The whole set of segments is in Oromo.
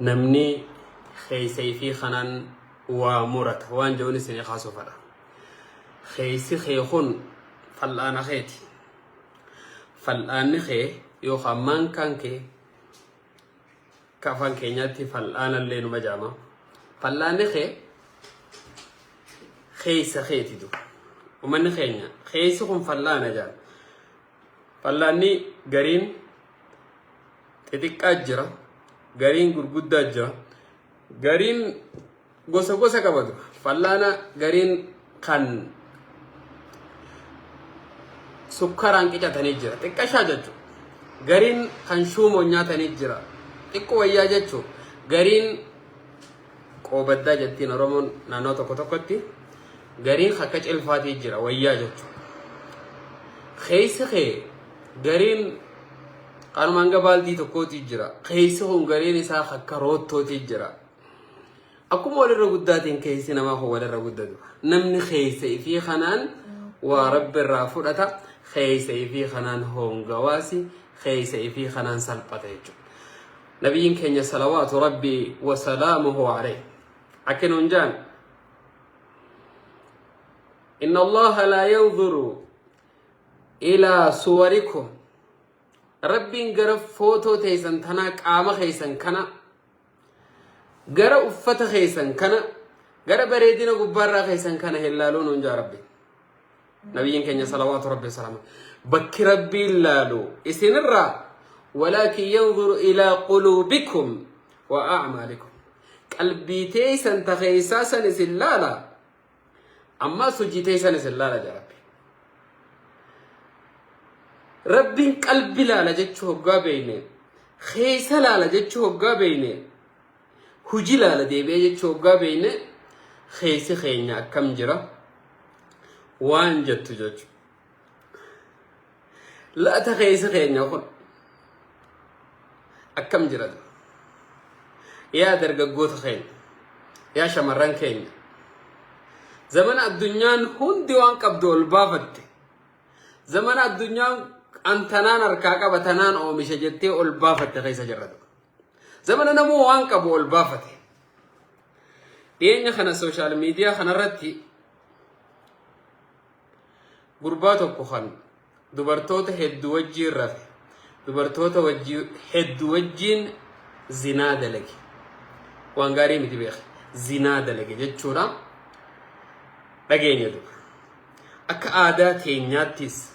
Namni keessa ifii kanaan waa murata waan jedhuun isinii kaasuu fedha. Keessi kee kun fal'aana keeti. Fal'aanni kee yookaan maankaan kee akka afaan keenyaatti fal'aana illee numa jaama. Fal'aanni kee keessa keeti dur. Uummanni keenya keessi kun fal'aana jaama. Fal'aanni gariin xixiqqaa jira, gariin gurguddaa jira, gariin gosa gosa qabatu. Fal'aana gariin kan sukkaraan qicatanii jira, xiqqashaa jechuudha. Gariin kan shuumoon nyaatanii jira, xiqqoo wayyaa jechuudha. Gariin qoobaddaa jettiin Oromoon naannoo tokko tokkotti gariin akka cilfaatii jira wayyaa jechuudha. Keessi kee gariin kanuma hanga baaldii tokkootii jira. Keessi kun gariin isaa akka roottootii jira. Akkuma walirra guddaatiin keessi namaa kun walirra guddatu. Namni keessa ifii kanaan waa rabbi irraa fudhata. Keessa ifii kanaan hongawaasi. Keessa ifii kanaan salphata jechuudha. Nabiyyiin keenya salawaatu rabbii wa salaamuhu alayhi akka nuun jaan inna allaha laa yanzuru ilaa suwarikum rabbiin gara footoo teessan tanaa qaama keessan kana gara uffata keessan kana gara bareedina gubbaarraa keessan kana hin laaluu nuun jaa rabbi Nabiyyiin keenya salawaatu rabbi wasalaama bakki rabbiin laalu isinirraa walaakin yanzuru ilaa quluubikum wa a'maalikum qalbii teessan ta keessaa san isin laala ammaas hojii teessan isin laala jaa rabbi. Rabbiin qalbi laala jechuu hoggaa beeyne keessa laala jechuu hoggaa beeyne Huji laala deebi'ee jechuu hoggaa beeyne keessi keenya akkam jira waan jettu jechu. Laata keessi keenya kun akkam jira? Yaa dargaggoota keenya, yaa shamarran keenya, zamana addunyaan hundi waan qabdu ol baafatte, zamana addunyaan an tanaan harkaa qaba tanaan oomisha jettee ol baafatte keessa jirra. Zamana namuu waan qabu ol baafate. Dhiyeenya kana sooshaal miidiyaa kanarratti gurbaa tokko kan dubartoota hedduu wajjiin rafe, dubartoota hedduu wajjiin zinaa dalage. Waan gaarii miti beeki. Zinaa dalage jechuudha. Dhageenya dura. Akka aadaa teenyaattis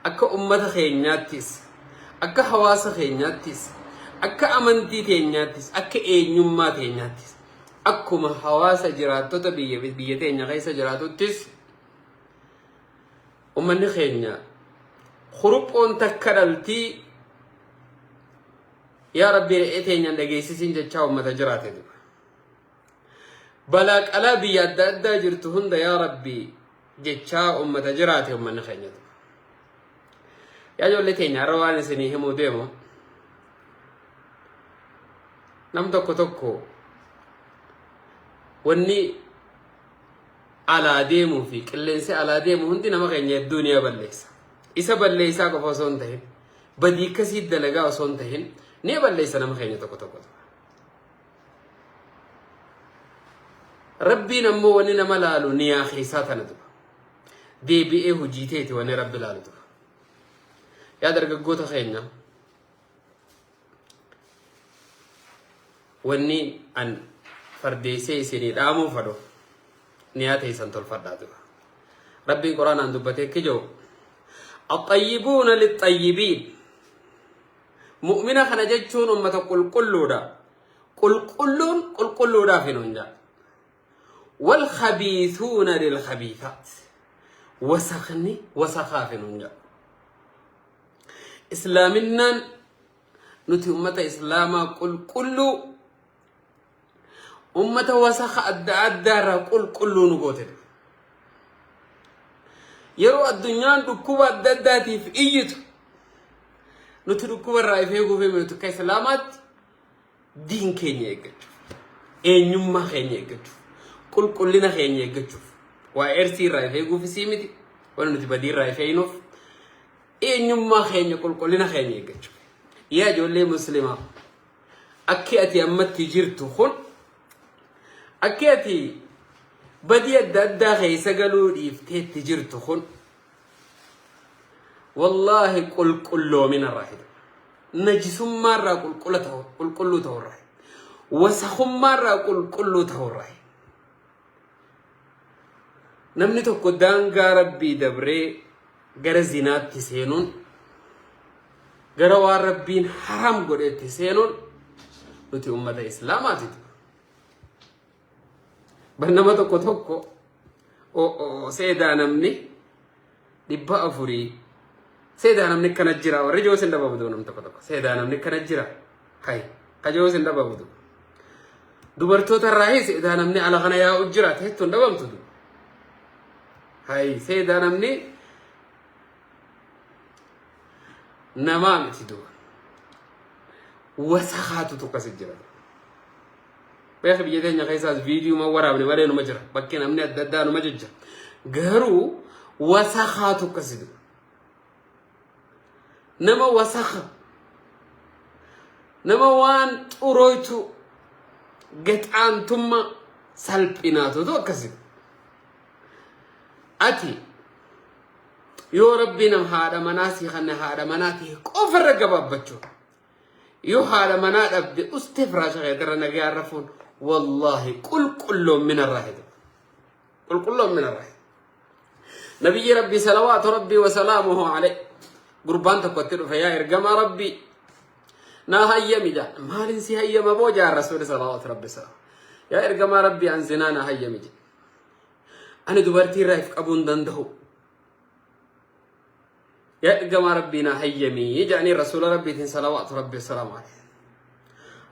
Akka ummata keenyaattis, akka hawaasa keenyaattis, akka amantii teenyaattis, akka eenyummaa teenyaattis, akkuma hawaasa jiraattota biyya biyya teenya keessa jiraatuttis ummanni keenya kuruphoon takka dhaltii yaa rabbi re'ee teenyaan dhageessisiin jechaa ummata jiraate dura. Balaa qalaa biyya adda addaa jirtu hunda yaa rabbi jechaa ummata jiraate ummanni keenya dura. Yaa ijoollee teenya har'a waan isinii himuu deemu nam tokko tokko wanni alaa deemuu fi qilleensi alaa deemu hundi nama keenya hedduu ni balleessa. Isa balleessaa qofa osoo hin tahin badii akkasii dalagaa osoo hin tahin ni balleessa nama keenya tokko tokko. Rabbiin ammoo wanni nama laalu niyaa keessaa tana duba. Deebi'ee hojii teeti wanni rabbi laalu duba. Yaa dargaggoota keenya wanni an fardeessee isinii dhaamuu fadhu niyaa teessan tolfadhaa duba. Rabbiin quraanaan dubbatee kijoo Axxayyibuuna lixxayyibiin Mu'mina kana jechuun ummata qulqulluudha. Qulqulluun qulqulluudhaaf hin hunjaa. Wal khabiisuuna lil khabiisaat. Wasakni wasakaaf hin hunjaa. Islaaminaan nuti ummata islaamaa qulqulluu ummata wasaka adda addaa irraa qulqulluu nu goote. Yeroo addunyaan dhukkuba adda addaatiif iyyitu nuti dhukkuba irraa if eeguuf himnu akka islaamaatti diin keenya eeggachuuf, eenyummaa keenya eeggachuuf, qulqullina keenya eeggachuuf, waa ersii irraa if eeguuf isii miti, waan nuti badii irraa if eegnuuf eenyummaa keenya qulqullina keenya eeggachuuf. Yaa ijoollee muslimaa Akki ati ammatti jirtu kun akki ati badii adda addaa keessa galuu dhiifteetti jirtu kun wallaahi qulqulloomina irraa hidha. Najisummaa irraa qulqulla ta'u qulqulluu ta'u irraa. Wasakummaa irraa qulqulluu ta'u irraa. Namni tokko daangaa rabbii dabree gara zinaatti seenuun gara waan rabbiin haraam godhetti seenuun nuti ummata islaamaati. Bar nama tokko tokko seedaa namni 400 seedaa namni akkana jira warri joo sin dhababudu nam tokko tokko seedaa namni akkana jira hay kajoo sin dhababudu dubartoota irraa seedaa namni ala kana yaa'u jira teettuun dhabamtu hay seedaa namni namaa miti duba wasakaatu tokko jira. Beeka biyya teenya keessaas viidiyoo waraabne malee numa jira. Bakki namni adda addaa numa jira. Garuu wasakaatu akkasi duba. Nama wasaka. Nama waan xurooytu gaxaantummaa salphinaatutu akkasi. Ati yoo rabbi nam haadha manaa sii kanne haadha manaa ta'e qofarra gabaabbachuu. Yoo haadha manaa dhabde ustee firaasha keetirra nagaa rafuun wallaahi qulqulloomina irraa hidha. Qulqulloomina irraa hidha. Nabiyyi Rabbii salawaatu Rabbii wasalaamuhu alayhi gurbaan tokkotti dhufe yaa ergamaa Rabbii naa hayyami jaa maalin si hayyama boo jaa rasuuli salawaatu Rabbii salaam yaa ergamaa Rabbii an zinaa naa hayyami jaa ani dubartii irraa if qabuu hin danda'u yaa ergamaa Rabbii naa hayyami jedhanii rasuula Rabbiitiin salawaatu Rabbii wasalaamu alayhi.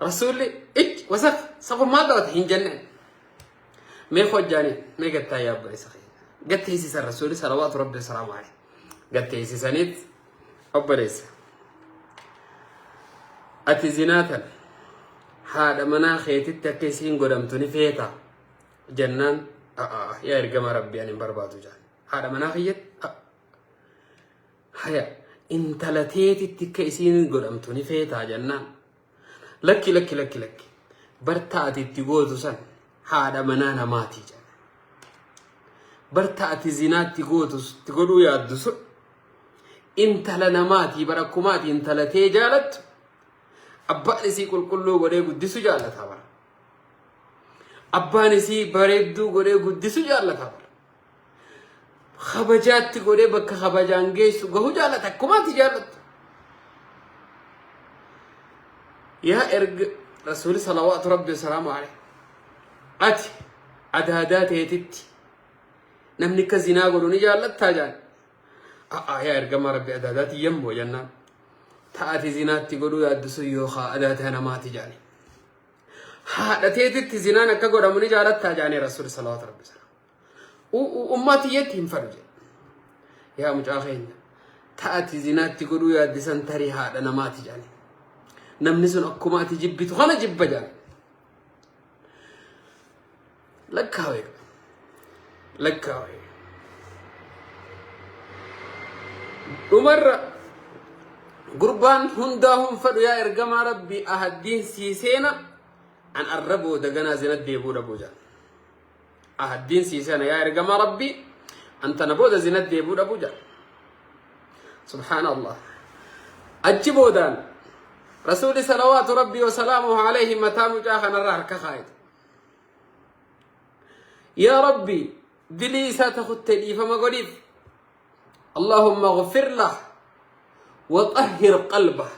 Rasuulli ich wasaq saqu maal dhalate hin jenneen. Mee hojjaanii mee gattaa yaa obboleessa kiyya. Gatteessisan rasuulli salawaatu Rabbii wasalaamu alayhi. Gatteessisaniit obboleessa. Ati zinaa tan haadha manaa keetitti akka isiin godhamtu ni feeta jennaan yaa ergamaa Rabbii ani hin barbaadu jaan. Haadha manaa kiyyatti haya intala teetitti akka isiin godhamtu ni feetaa jennaan. Lakki lakki lakki lakki barta ati itti gootu san haadha manaa namaati jedha. Barta ati zinaatti gootu itti godhuu yaaddu sun intala namaati bara akkuma ati intala tee jaalattu abbaan isii qulqulluu godhee guddisu jaallata bara. Abbaan isii bareedduu godhee guddisu jaallata bara. Kabajaatti godhee bakka kabajaan geessu gahu jaallata akkuma ati jaallattu. Yaa erga rasuuli salawaatu rabbi wasalaamu alayhi ati adaadaa teetitti namni akka zinaa godhu ni jaallattaa jaan. A'aa yaa ergamaa rabbi adaadaa tiyyammoo jennaan. Ta'ati zinaatti godhuu yaaddu sun yookaan adaadaa namaati jaani. Haadha teetitti zinaan akka godhamu ni jaalattaa jaanii rasuuli salawaatu rabbi salaam. Ummaa tiyyatti hin fadhu jedhe. Yaa mucaa keenya ta'ati zinaatti godhuu yaaddisan tarii haadha namaati jaani. Namni sun akkuma ati jibbitu kana jibba jaani. Lakkaawee lakkaawee. Dhumarra gurbaan hundaa hun fadhu yaa ergamaa rabbii ahaddiin sii seena an arra booda ganaa zina deebuu dhabuu jaan. Ahaddiin sii seena yaa ergamaa rabbii an tana booda zina deebuu dhabuu jaan. Subhaanallah. Achi boodaan rasuuli salawaatu rabbii wasalaamuhu alayhi mataa mucaa kanarra harka kaayete. Yaa rabbi dilii isaa takutte dhiifama godhiif. Allahumma ghfir lah wa xahhir qalbah.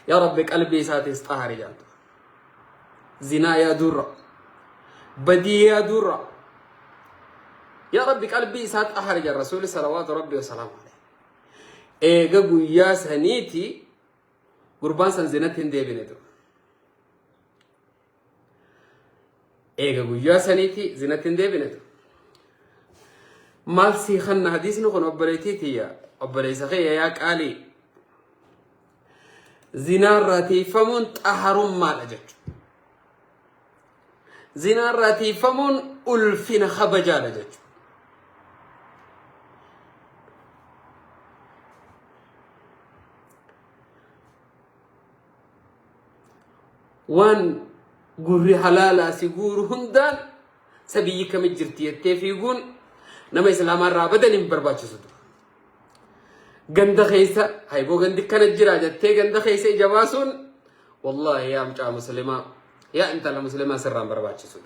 Yaa rabbi qalbii isaatis xahari jaantu. Zinaa yaaduurra. Badii yaaduurra. Yaa rabbi qalbii isaa xahari jaan rasuuli salawaatu rabbi wasalaamu alayhi. Eega guyyaa saniiti gurbaan san zinatti hin deebine ture. Eega guyyaa saniiti zinatti hin deebine ture. Maal sii kanna hadiisni kun obboleettii tiyya obboleessa kiyya yaa qaalii. Zinaarraa tiifamuun xaharummaadha jechuudha. Zinaarraa tiifamuun ulfina kabajaadha jechuudha. Waan gurri halaalaa si guuru hundaan sa biyyi kami jirti jettee fiiguun nama islaamaa irraa badan hin barbaachisu. Ganda keessa hayboo gandi kana jira jettee ganda keessa ija baasuun, wallaahi, yaa mucaa muslimaa, yaa intala muslimaa, sirraan barbaachisu.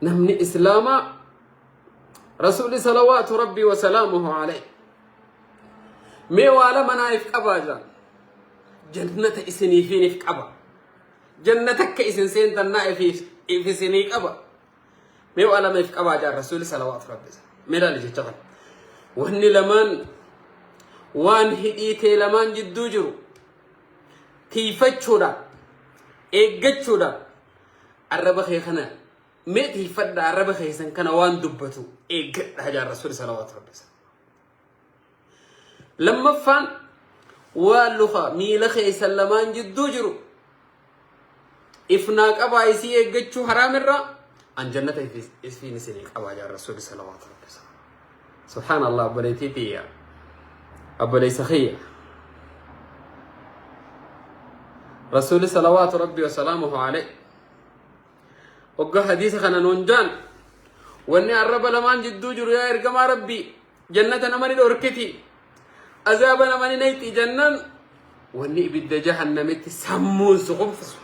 Namni islaamaa, rasuuli salawaatu rabbii wasalaamuhu alayhi, mee waa lama naaf qabaa jira, jannata isiniifiinif qaba, jannata akka isin seentan naa if isinii qaba, mee waa lama if qabaa jira rasuuli salawaatu rabbi. Mee laali jecha kana. Wanni lamaan waan hidhii tee lamaan jidduu jiru tiifachuudhaan, eeggachuudhaan, arraba kee kana mee tiifadha, arraba keessan kana waan dubbatu eeggadha jaa rasuuli salawaatu rabbi. Lammaffaan, waan luka miila keessan lamaan jidduu jiru ifnaa qabaa, isii eeggachuu haraamirraa an jannata ifiin isinii qabaa jaa rasuuli salawaatu rabbi. Subhaanallah, obboleettii tiyya, obboleessa kiyya, rasuuli salawaatu rabbi wasalaamuhu alayh hogga hadiisa kana nuun jaan, wanni arraba lamaan jidduu jiru, yaa ergamaa rabbii, jannata nama ni dhorkiti, azaaba nama ni nayxi jennaan, wanni ibidda jahannamitti sammuun si kuffisu,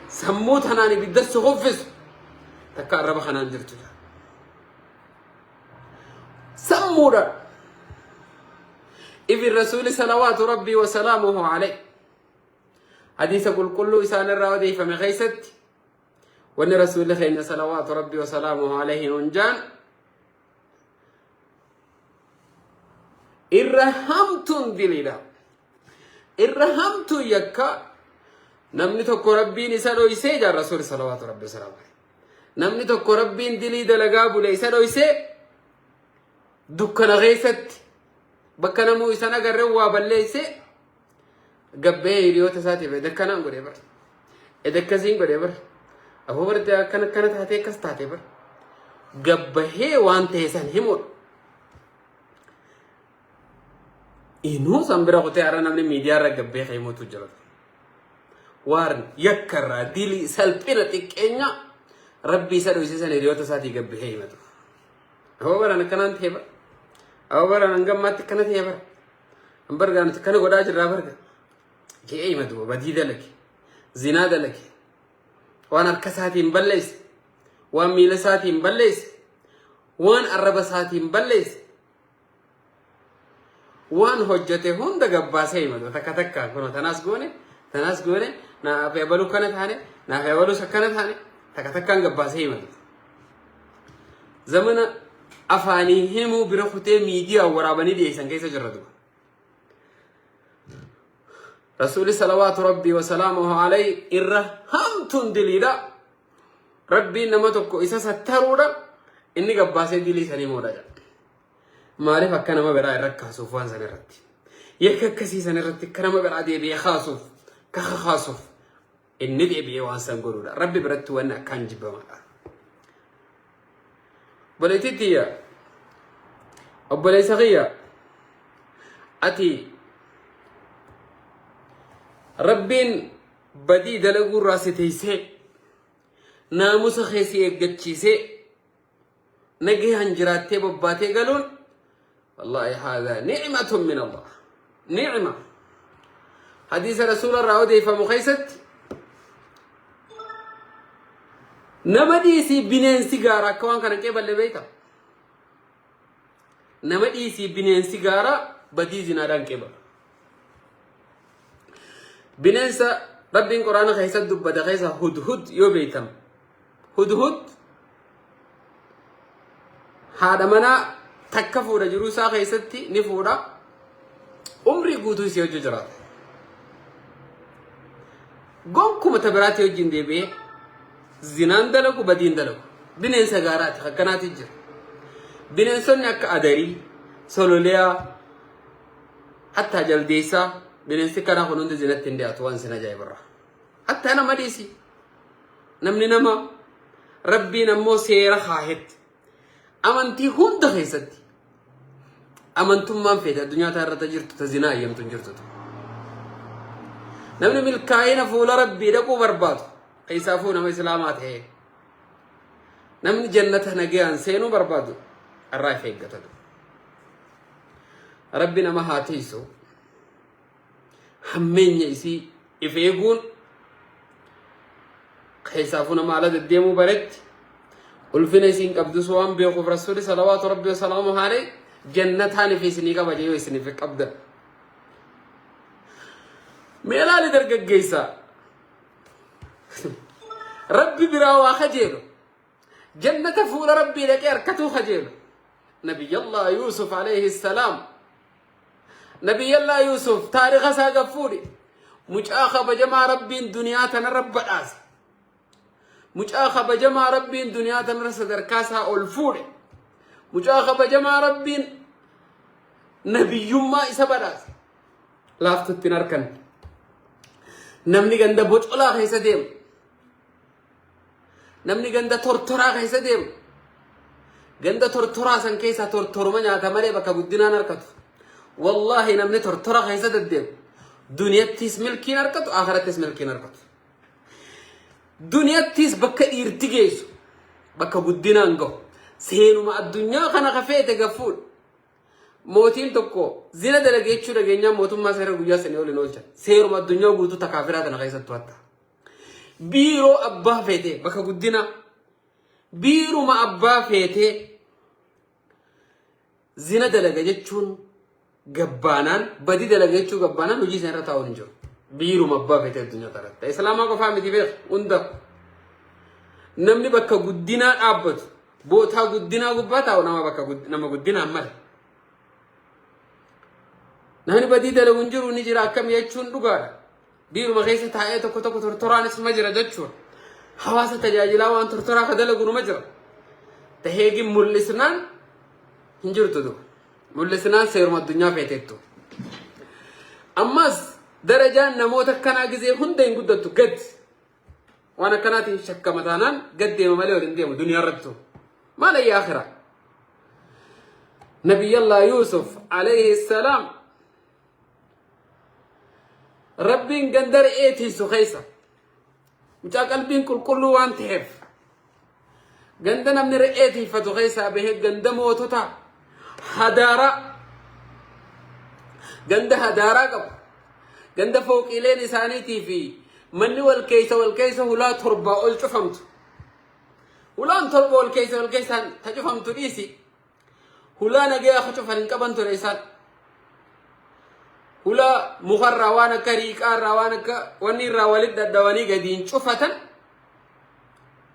sammuu tanaan ibidda si kuffisu takka arraba kanaan jirtu sammuudha. Ifin rasuuli salawaatu rabbii wasalaamuhu alayh hadiisa qulqulluu isaan irraa odeeffame keessatti wanni rasuulli keenya salawaatu rabbii wasalaamuhu alayhi nuun jaan, irra hamtuun diliidha, irra hamtuun yakka namni tokko rabbiin isa dhoysee jaan rasuuli salawaatu rabbii wasalaamu alayhi. Namni tokko rabbiin dilii dalagaa bule isa dhoysee dukkana keessatti bakka namuu isan agarree waa balleessee gabbee hiriyoota isaatiif, "Edakkanaan godhee bara, edakkasiin godhee bara, afoo bartee akkana akkana taatee, akkas taatee bara," gabbahee waan ta'e san himuudha. Inuu san bira kutee har'a namni miidiyaa irra gabbee himuutu jira. Waan yakkarraa, dilii, salphina, xiqqeenya rabbi isa dhoyse san hiriyoota isaatii gabbahee himatu. Afoo baraan akkanaan ta'e bara. Afoo baraan hanga ammaatti akkana ta'e bara. Bargaa nuti akkana godhaa jirraa barga. Je'ee himatu, badii dalage. Zinaa dalage. Waan harka isaatiin balleesse. Waan miila isaatiin balleesse. Waan arraba isaatiin balleesse. Waan hojjete hunda gabbaasee himatu takka takka, kun tanaas goone, tanaas goone, naaf eebaluu kana taane, naaf eebaluus akkana taane, takka takkaan gabbaasee himatu. Zamana afaanii himuu bira kutee miidiyaa waraabanii dhiyeessan keessa jirra duba. Rasuuli salawaatu rabbii wasalaamuhu alayhi, irra hamtuun diliidha. Rabbiin nama tokko isa sattaruudha, inni gabbaasee dilii sanii moodha jedha. Maaliif akka nama biraa irra kaasuuf waan san irratti? Yakka akkasii san irratti akka nama biraa deebi'ee kaasuuf, kaka kaasuuf inni deebi'ee waan san godhuudha. Rabbi biratti wanni akkaan jibbamaadha. Obboleettii tiyya, obboleessa kiyya, ati Rabbiin badii dalaguu irraa si teessee, naamusa kee si eeggachiisee, nagahaan jiraattee bobbaatee galuun, wallaahi, haadha ni'matun min Allah, ni'ma. Hadiisa rasuula irraa odeeffamu keessatti, nama dhiisii bineensi gaara akka waan kana qeeballe beekta. Nama dhiisii bineensi gaaraa badii zinaadhaan qeebala. Bineensa rabbiin quraana keessatti dubbate keessa hudhud yoo beektam, hudhud haadha manaa takka fuudha, jiruu isaa keessatti ni fuudha, umrii guutuu isii hojii jiraata. Gonkuma ta biraatti wajjin deebi'ee zinaan dalagu, badiin dalagu. Bineensa gaaraati akkanaati jira. Bineensonni akka adarii, sololiyaa, hattaa jaldeessaa, bineensi kanaa kun hundi zinatti hin dhiyaatu. Waan sin ajaa'ibarra. Hattaa nama dhiisi. Namni nama rabbiin ammoo seera kaahetti. Amantii hunda keessatti. Amantummaan feete addunyaa tana irratti jirtu ta zinaa eeyyamtu hin jirtu. Namni milkaa'ina fuula Rabbii dhaquu barbaadu keessaafuu nama Islaamaa ta'ee namni jannata nagayaan seenuu barbaadu irraa if eeggata. Rabbi nama haa tiisu. Hammeenya isii if eeguun keessaafuu nama ala deddeemuu baretti ulfina isiin qabdus waan beekuuf rasuuli salawaatu rabbi wasalaamu alayhi jannataan if isinii qaba jee yoo isiniif qabdan. Mee ilaali dargaggeessa rabbi biraa waa kajeelu jannata fuula rabbii dhaqee harkatuu kajeelu Nabiyallah Yuusuf alayhi salaam. Nabiyyallaa Yuusuf taarika isaa gad fuudhi. Mucaa kabajamaa Rabbiin duniyaa tanarra badhaase. Mucaa kabajamaa Rabbiin duniyaa tanarra sadarkaa isaa ol fuudhe. Mucaa kabajamaa Rabbiin nabiyyummaa isa badhaase. Laaftutti hin harkanne. Namni ganda bocolaa keessa deemu. Namni ganda tortoraa keessa deemu. Ganda tortoraa san keessaa tortoruma nyaata malee bakka guddinaan harkatu. Wallaahi namni tortora keessa deddeemu. Duniyattis milkiin harkatu, akhirattis milkiin harkatu. Duniyattis bakka dhiirti geessu, bakka guddinaan gahu. Seenuma addunyaa kana ka feete gaffuudha. Mootiin tokko zina dalage jechuu dhageenyaan mootummaa seera guyyaa sanii ol hin oolchan. Seeruma addunyaa guutuu takaafiraa tana keessattuu hatta. Biiroo abbaa feetee bakka guddinaa. Biiruma abbaa feetee zina dalaga jechuun gabbaanaan badii dalaga jechuu gabbaanaan hojii isaan irra taa'uun hin jiru. Biiruma abbaa feetee addunyaa kanatti. Islaamaa qofaa miti beeku hunda. Namni bakka guddinaa dhaabbatu bootaa guddinaa gubbaa taa'u nama bakka nama guddinaan male. Namni badii dalagu hin jiru ni jira akkam jechuun dhugaadha. Biiruma keessa taa'ee tokko tokko tortoraanis numa jira jechuudha. Hawaasa tajaajilaa waan tortoraa ka dalagu numa jira. Taheegin mul'isnaan hin jirtu duuba. Mul'isnaan seeruma addunyaa feeteettu. Ammas darajaan namoota akkanaa gizee hunda hin guddattu gad. Waan akkanaatiin shakkama taanaan gad deema malee ol hin deemu duniyaa irrattu. Maal ayya akhiraa. Nabiyyallah Yuusuf alayhi salaam Rabbiin ganda re'ee tiisu keessa mucaa qalbiin qulqulluu waan ta'eef ganda namni re'ee tiifatu keessaa bahee ganda mootota hadaaraa ganda hadaaraa qabu ganda fooqiileen isaaniitii fi manni wal keessa wal keessa hulaa torbaa ol cufamtu hulaan torba wal keessa wal keessaan ta cufamtu dhiisi Hulaa nagayaa ka cufan hin qaban ture isaan. Hulaa mukarraa waan akka riiqaarraa waan akka wanni irraa walitti dhadhawanii gadiin cufatan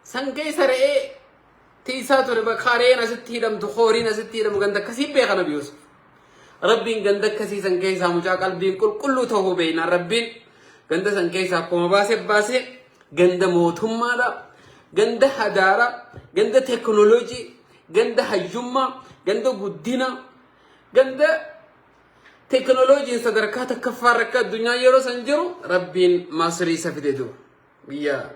san keessa re'ee tiisaa ture bakka re'een asitti hidhamtu hooriin asitti hidhamu ganda akkasii beeka Nabi Yuusuf. Rabbiin ganda akkasii san keessaa mucaa qalbiin qulqulluu ta'uu beeknaan Rabbiin ganda san keessaa akkuma baasee baasee ganda mootummaadha, ganda hadaaraa, ganda teknooloojii, ganda hayyummaa, ganda guddinaa, ganda teknooloojiin sadarkaa takkaffaa rakka addunyaa yeroo san jiru Rabbiin Masrii isa fide duuba. Biyya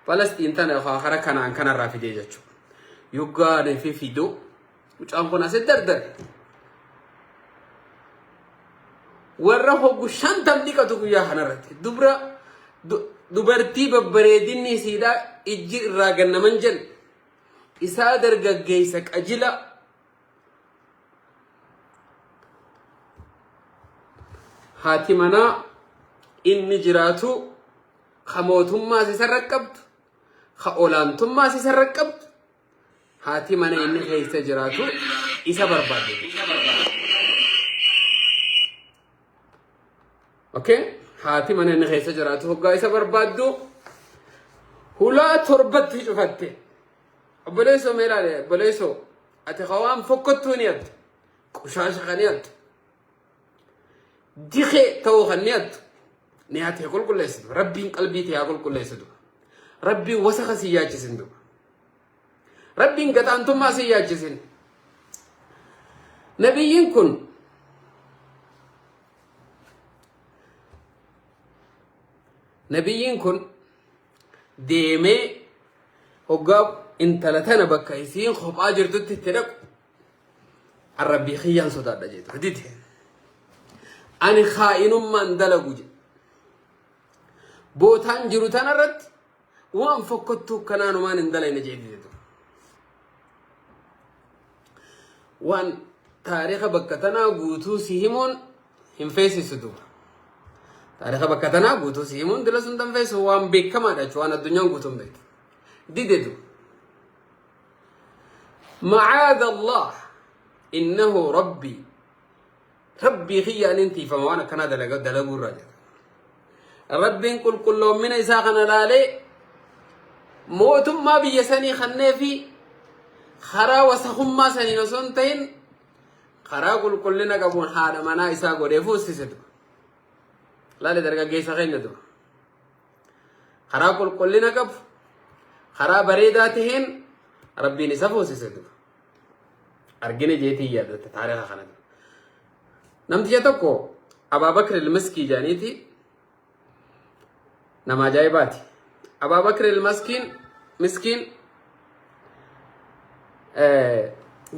Falastiin tana yookaan kara kanaan kanarraa fidee jechuudha. Yoggaa fi fiduu mucaan kun asitti dardare. Warra hoggu shantam dhiqatu guyyaa kanarratti. Dubra dubartii babbareedinni isiidhaa ijji irraa gannaman jenna. Isaa dargaggeessa qajila haati manaa inni jiraatu ka mootummaas isarra qabdu ka olaantummaas isarra qabdu haati mana inni keessa jiraatu isa barbaadde. Okay? Haati mana inni keessa jiraatu hoggaa isa barbaaddu hulaa torbatti cufatte. Obboleessoo mee ilaali obboleessoo ati ka waan fokkottuu ni hattu qushaasha kan ni hattu dikee ta'uu kan ni hattu ni hatee qulqulleessitu rabbiin qalbii tee haa qulqulleessitu rabbiin wasaka si yaachisin duba. Rabbiin gaxaantummaa si yaachisin. Nabiyyiin kun nabiyyiin kun deemee hoggaa intala tana bakka isiin kophaa jirtutti itti dhaqu. Rabbii kiyyaan sodaadha jedhu dide. Ani kaa'inummaan dalagu jedhe. Bootaan jiru tanarratti waan fokkottuu kanaanumaan hin dalayne jedhe dide. Waan taariika bakka tanaa guutuu si himuun hin feesisu duuba. Taariika bakka tanaa guutuu si himuun dila sun tan feesisu waan beekamaadha jechuudha, waan addunyaan guutuun beektu. Dide duuba. Macaada Allah innahu rabbii rabbii kiyyaan hin tiifama waan akkanaa dalaga dalaguu irraa jedha. Rabbiin qulqulloommina isaa kana laalee mootummaa biyya sanii kannee fi karaa wasakummaa saniin osoo hin ta'in karaa qulqullina qabuun haadha manaa isaa godhee fuusise dura. Laale dargaggeessa keenya dura. Karaa qulqullina qabu, karaa bareedaa taheen Rabbiin isa fuusise dura. Argine jeetii yaadatta taariika kana dura. Namticha tokko Abaabakir Ilmiskii jedhaniiti, nama ajaa'ibaati. Abaabakir Ilmaskiin miskiin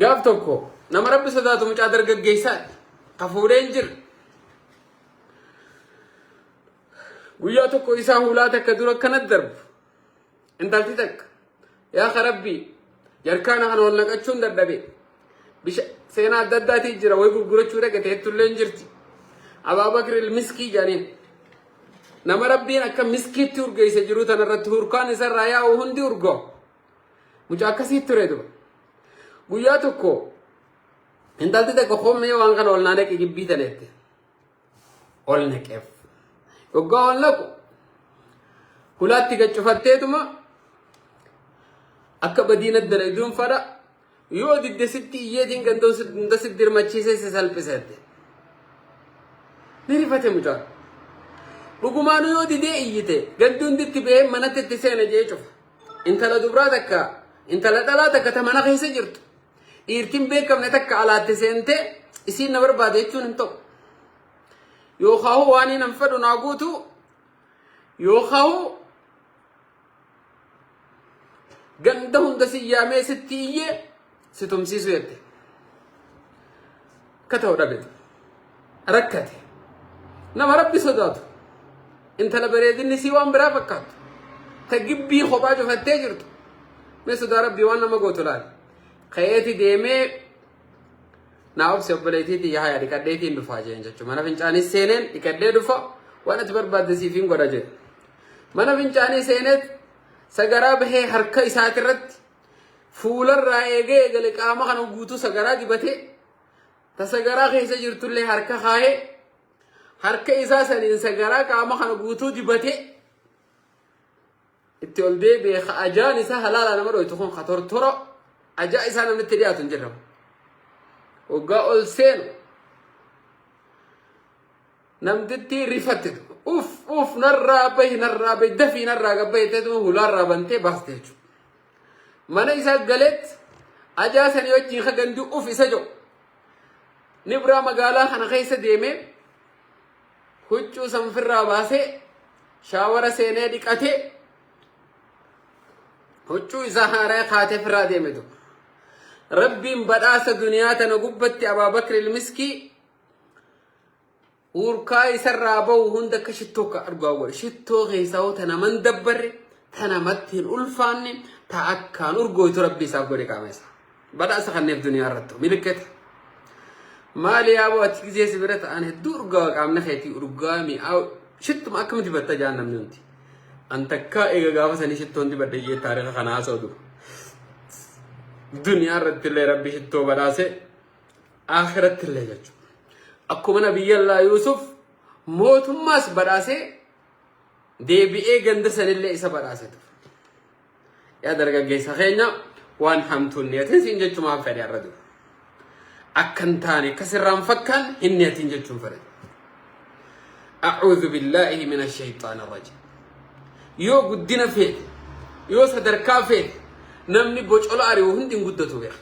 gaaf tokko nama Rabbi sodaatu, mucaa dargaggeessaati. Ka fuudhee hin jirre. Guyyaa tokko isaa hulaa takka dura akkanatti darbu. Intalti takka, "Yaa Rabbii, jarkaana kana ol naqachuun dadhabe. Bisha seenaa adda addaatii jira, wayi gurgurachuu dhaqe teettullee hin jirti." Abaabakir Ilmiskii jedhaniin. Nama Rabbiin akka miskiitti urgeesse jiru tanarratti hurkaan isarraa yaa'u hundi urgoo. Mucaa akkasii ture duba. Guyyaa tokko intalti takka, "Koomee waan kana ol naa naqi gibbii tana," jette. Ol naqeef. Yoggaa ol naqu hulaatti gad cufatteetuma, "Akka badiina dalayduun fadha, yoo didde sitti iyyeetiin gandoon hunda sitti dirmachiisee si salphisette." Ni rifate mucaan. Dhugumaanuu yoo didee iyyite gandi hundi itti bahee manatti itti seena jee cufa. Intala dubraa takka, intala dhalaa takka ta mana keessa jirtu, dhiirtiin beekamne takka alaatti seentee isiin na barbaade jechuun hin ta'u. Yookaan waan hin fedhu naa guutu, yookaan ganda hunda si yaamee sitti iyyee si tumsiisu jette. Akka ta'u dhabe. Rakkate. Nama Rabbi sodaatu. Intala bareedinni sii waan biraa fakkaattu. Ta gibbii kophaa cufattee jirtu. Mee sodaa Rabbii waan nama gootu laali. Ka'eeti deemee, "Naa obsi obboleettiitii, yaa dhiqadheetiin dhufaa," jeen jechuudha. Mana fincaanii seeneen, "Dhiqadhee dhufa, waan ati barbaadde siif hin godha," jedhe. Mana fincaanii seeneet sagaraa bahee harka isaatirratti fuularraa eegee eegale qaama kana guutuu sagaraa dibatee, ta sagaraa keessa jirtullee harka kaayee, harka isaa saniin sagaraa qaama kana guutuu dibatee itti ol deebi'ee, ka ajaan isaa halaala nama dhoytu kun, ka tortora ajaa isaa namni itti dhiyaatu hin jirramu. Waggaa ol seenu namtitti rifatte, "Uf, uf, narraa bahi, narraa bahi, dafii narraa gabbahi," ta'etu hulaarraa bantee baaste jechuudha. Mana isaa galeet ajaa sanii wajjin ka gandi uf isa jedhu ni biraa magaalaa kana keessa deemee huccuu sanfirraa baasee shower seenee dhiqatee huccuu isaa haaraa kaatee firraa deeme tokko. Rabbiin badhaasa duniyaa tana gubbatti Abaabakir Ilmiskii urkaa isarraa bahu hunda akka shittoo akka argaa godhe. Shittoo keessaa hoo ta naman dabbarre, ta namatti hin ulfaanne, ta akkaan urgooytu Rabbi isaaf godhe qaama isaa. Badhaasa kanneef duniyaa irratti milikkata. "Maali yaaboo, ati gizee si bira ta'an hedduu urgaawa, qaamni keetii urgaa mi'aawu, shittuma akkam dibatta?" jaan namni hundi. An takkaa eega gaafa sanii shittoon dibadhe jee taariika kana haasa'u dura. Duniyaa irratti illee Rabbi shittoo badhaase, akhiratti illee jechuudha. Akkuma Nabiyyallaa Yuusuf mootummaas badhaasee deebi'ee ganda sanillee isa badhaase ture. Yaa dargaggeessa keenya, waan hamtuun niyatin siin jechumaan fedhe har'a dura. Akka hin taane, akka sirraan fakkaan hin niyatin jechuun fedhe. أعوذ بالله من الشيطان الرجيم. Yoo guddina feete, yoo sadarkaa feete, namni bocola ari'u hundi hin guddatu beeka.